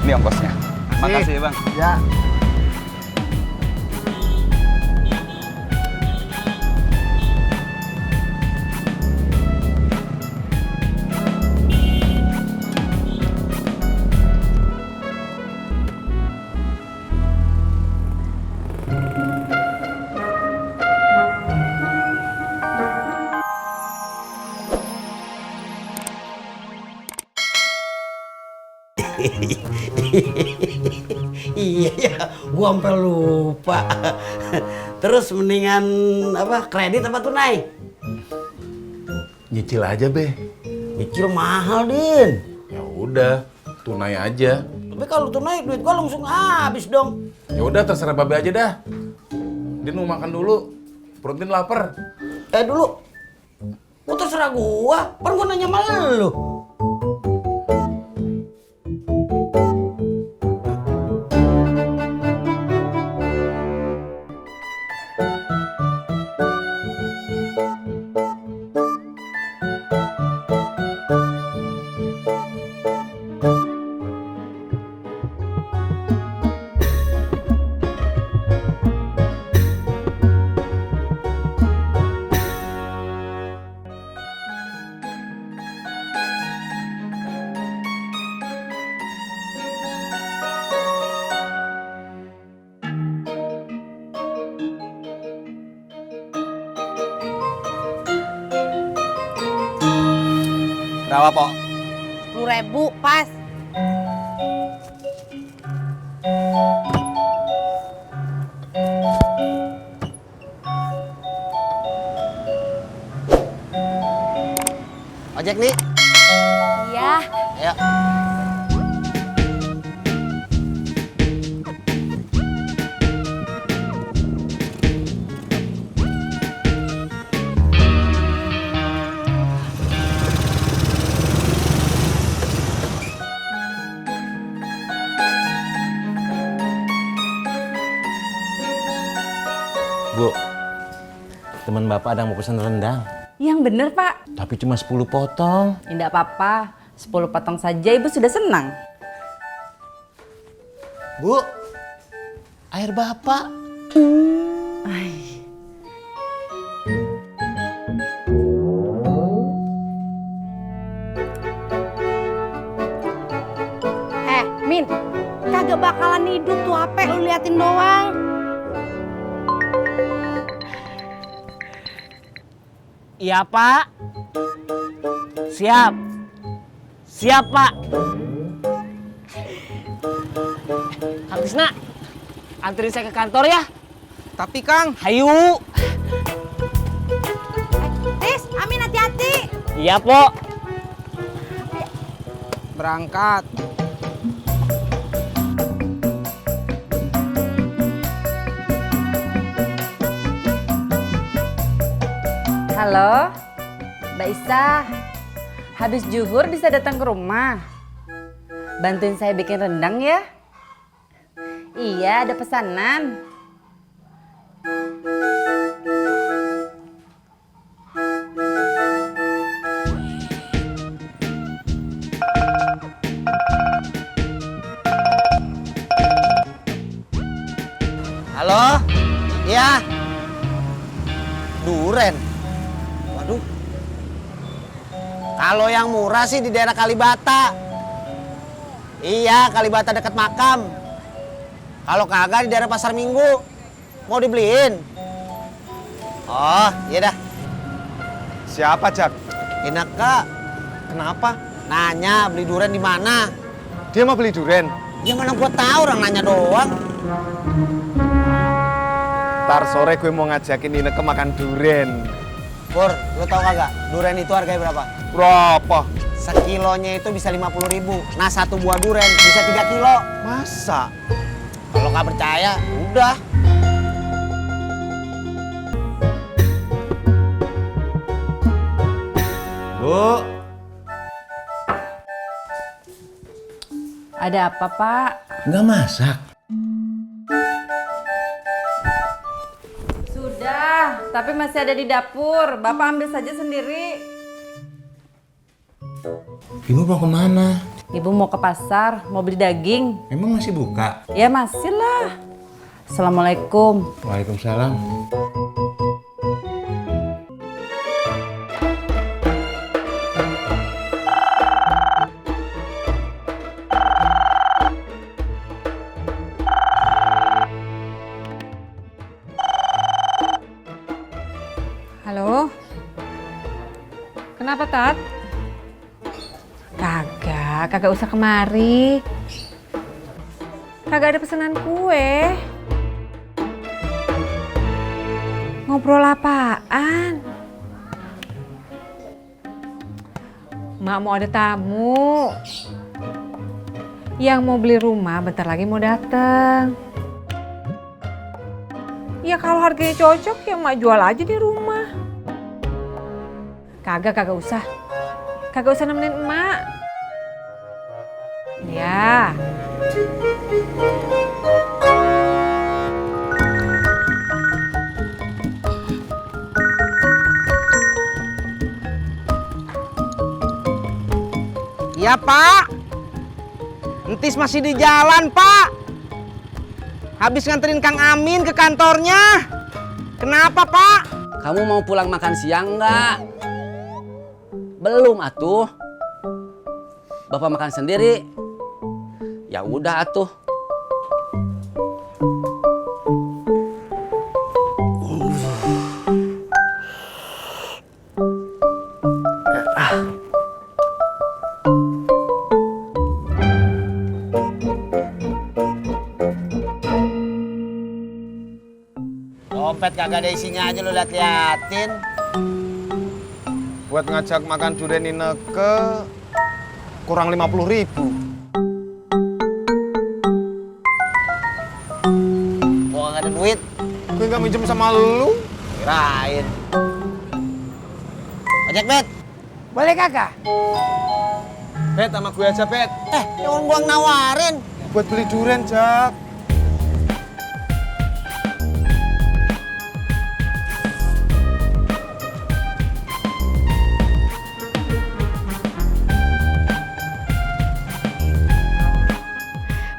Ini ongkosnya. Makasih ya Bang. Ya. Iya ya, gua sampai lupa. Terus mendingan apa? Kredit apa tunai? Nyicil aja, Be. Nyicil mahal, Din. Ya udah, tunai aja. Tapi kalau tunai duit gua langsung habis dong. Ya udah terserah Babe aja dah. Din mau makan dulu. Perut Din lapar. Dulu. Kok terserah gua? Kan gua nanya sama lu. Berapa, Pok? 10.000 pas. Ojek nih. Iya. Ayo. Bu, teman Bapak ada mau pesan rendang. Yang bener, Pak. Tapi cuma 10 potong. Tidak apa-apa. 10 potong saja Ibu sudah senang. Bu, air Bapak. Min, kagak bakalan hidup tuh HP lu liatin doang. Iya Pak. Siap. Siap Pak. Kang Tisna, anterin saya ke kantor ya. Tapi Kang, Hayu. Tis, Amin hati-hati. Iya Po. berangkat. Halo, Mbak Isa. Habis zuhur bisa datang ke rumah. Bantuin saya bikin rendang ya. Iya, ada pesanan. Halo? Iya. Duren. Waduh. Kalau yang murah sih di daerah Kalibata. Iya, Kalibata dekat makam. Kalau kagak di daerah Pasar Minggu. Mau dibeliin? Oh, iya dah. Siapa, Jak? Ineke. Kenapa? Nanya beli duren di mana? Dia mau beli duren. Ya mana gua tahu, orang nanya doang. Ntar sore gue mau ngajakin Ineke makan duren. Pur, lu tau kagak? Duren itu harganya berapa? Berapa? Sekilonya itu bisa 50.000. Nah, satu buah duren bisa 3 kilo. Masa? Kalau nggak percaya, udah. Bu, Ada apa, Pak? nggak masak. Sudah, tapi masih ada di dapur. Bapak ambil saja sendiri. Ibu mau kemana? Ibu mau ke pasar, mau beli daging. Emang masih buka? Ya masih lah. Assalamualaikum. Waalaikumsalam. Halo? Kenapa, Tat? Kagak usah kemari. Kagak ada pesanan kue. Ngobrol apaan? Mak mau ada tamu. Yang mau beli rumah bentar lagi mau dateng. Ya kalau harganya cocok ya mak jual aja di rumah. Kagak usah. Kagak usah nemenin emak. Ya. Iya, Pak. Entis masih di jalan, Pak. Habis nganterin Kang Amin ke kantornya. Kenapa, Pak? Kamu mau pulang makan siang nggak? Belum atuh. Bapak makan sendiri. Ya udah atuh. Dompet kagak ada isinya aja lu liat-liatin. Buat ngajak makan durian Ineke kurang 50.000. Gua nggak ada duit. Gue nggak minjem sama lu. Kirain. Ojek, Bet. Boleh kakak? Bet sama gue aja, Bet. Yang gua nawarin. Buat beli durian, Jak.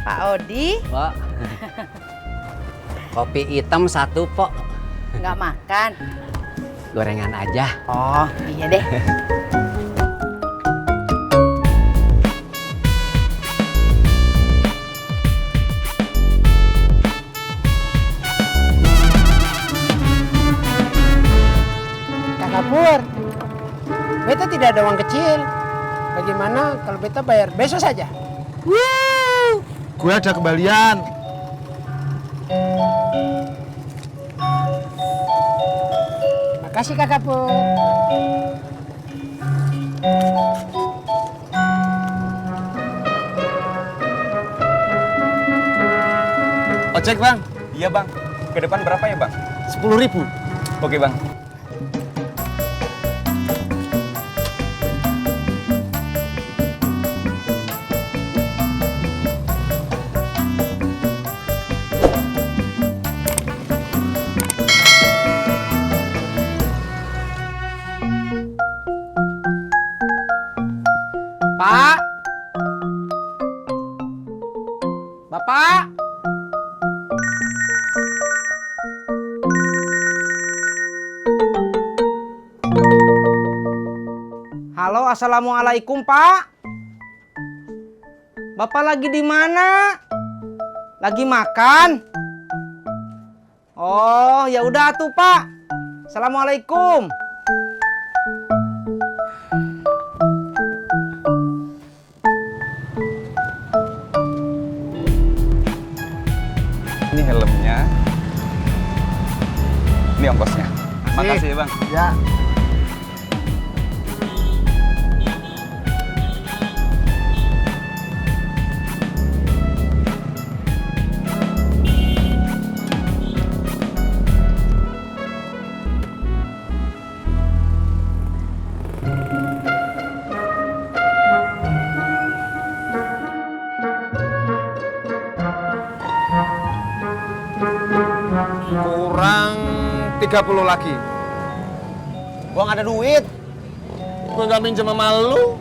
Pak Odi, Pak. Kopi hitam 1, Pok. nggak makan. Gorengan aja. Oh, iya deh. Kakak Pur, beta tidak ada uang kecil. Bagaimana kalau beta bayar besok saja? Gue ada kembalian. Makasih Kakak Pur. Ojek, Bang. Iya bang, ke depan berapa ya bang? 10.000. Oke bang. Pak. Bapak. Halo, assalamualaikum Pak. Bapak lagi di mana? Lagi makan? Oh, ya udah tuh Pak. Assalamualaikum. Ini helmnya. Ini ongkosnya. Makasih ya bang. Ya. Kurang 30 lagi. Gua nggak ada duit. Gue nggak minjem sama lu.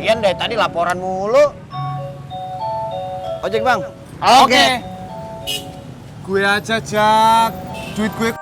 Ian dari tadi laporan mulu. Ojek bang. Oke. Gue aja Jak. Duit gue